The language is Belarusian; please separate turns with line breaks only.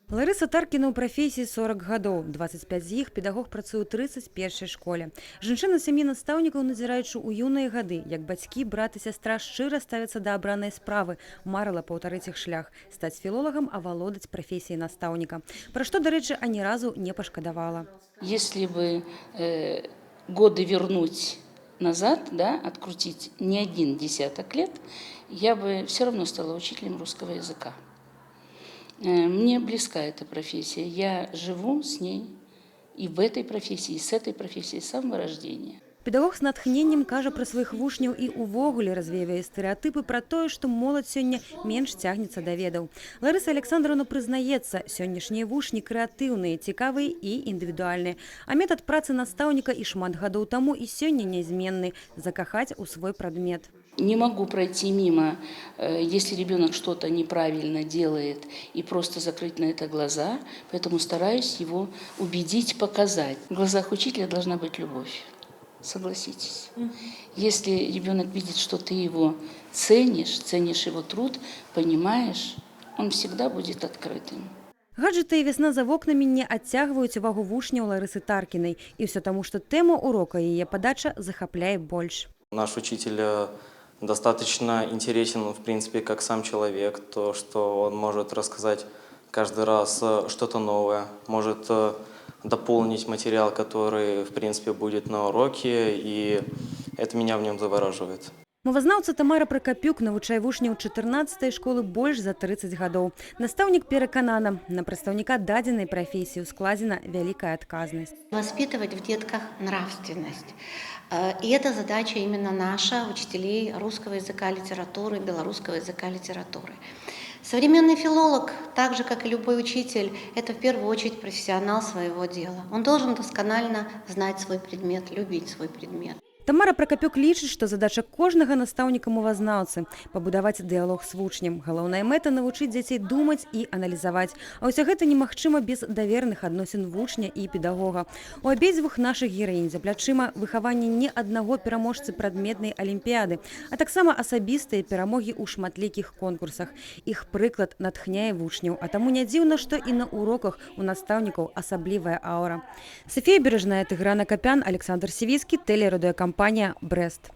Ларыса Таркіна ў прафесіі 40 гадоў. 25 з іх педагог працуе ў 31 школе. Жанчына з сям'і настаўнікаў, назіраючы ў юныя гады, як бацькі, брат і сястра шчыра ставяцца да абранай справы, марыла паўтарыць іх шлях, стаць філолагам, авалодаць прафесіяй настаўніка. Пра што, дарэчы, ані разу не пашкадавала.
Если бы годы вернуть назад, да, открутить не один десяток лет, я бы все равно стала учителем русского языка. Мне близка эта профессия. Я живу с ней и в этой профессии, и с этой профессией с самого рождения.
Педагог з натхненнем кажа пра сваіх вучняў і ўвогуле развейвае стэрэатыпы пра тое, што моладзь сёння менш цягнецца да ведаў. Ларыса Аляксандраўна прызнаецца, сённяшнія вучні крэатыўныя, цікавыя і індывідуальныя. А метад працы настаўніка і шмат гадоў таму, і сёння нязменны — закахаць у свой прадмет.
Не могу пройти мимо, если ребенок что-то неправильно делает, и просто закрыть на это глаза, поэтому стараюсь его убедить, показать. В глазах учителя должна быть любовь. Согласитесь. Если ребенок видит, что ты его ценишь, ценишь его труд, понимаешь, он всегда будет открытым.
Гаджэты і вясна за вокнамі не адцягваюць увагу вучняў Ларысы Таркінай. І ўсё таму, што тэма урока і яе падача захапляе больш.
Наш учитель достаточно интересен, в принципе, как сам человек, то, что он может рассказать каждый раз что-то новое, может дополнить материал, который, в принципе, будет на уроке, и это меня в нем завораживает.
Мовазнаўца Тамара Пракапюк навучае вучняў 14 школы больш за 30 гадоў. Настаўнік пераканана, на прадстаўніка дадзенай прафесіі ускладзена вялікая адказнасць.
Воспитывать в детках нравственность. И это задача именно наша, учителей русского языка, литературы, белорусского языка, литературы. Современный филолог, так же как и любой учитель, это в первую очередь профессионал своего дела. Он должен досконально знать свой предмет, любить свой предмет.
Тамара Пракапюк лічыць, што задача кожнага настаўніка мовазнаўцы — пабудаваць дыялог з вучнем. Галоўная мэта — навучыць дзяцей думаць і аналізаваць. А ўсё гэта немагчыма без даверных адносін вучня і педагога. У абедзвюх нашых гераінь за плячыма выхаванне не аднаго пераможцы прадметнай алімпіяды, а таксама асабістыя перамогі ў шматлікіх конкурсах. Іх прыклад натхняе вучняў, а таму не дзіўна, што і на уроках у настаўнікаў асаблівая аура. Сафія Бережная, Тыгран Акапян, Аляксандр Сівіцкі, тэлерадыёкампанія «Брэст».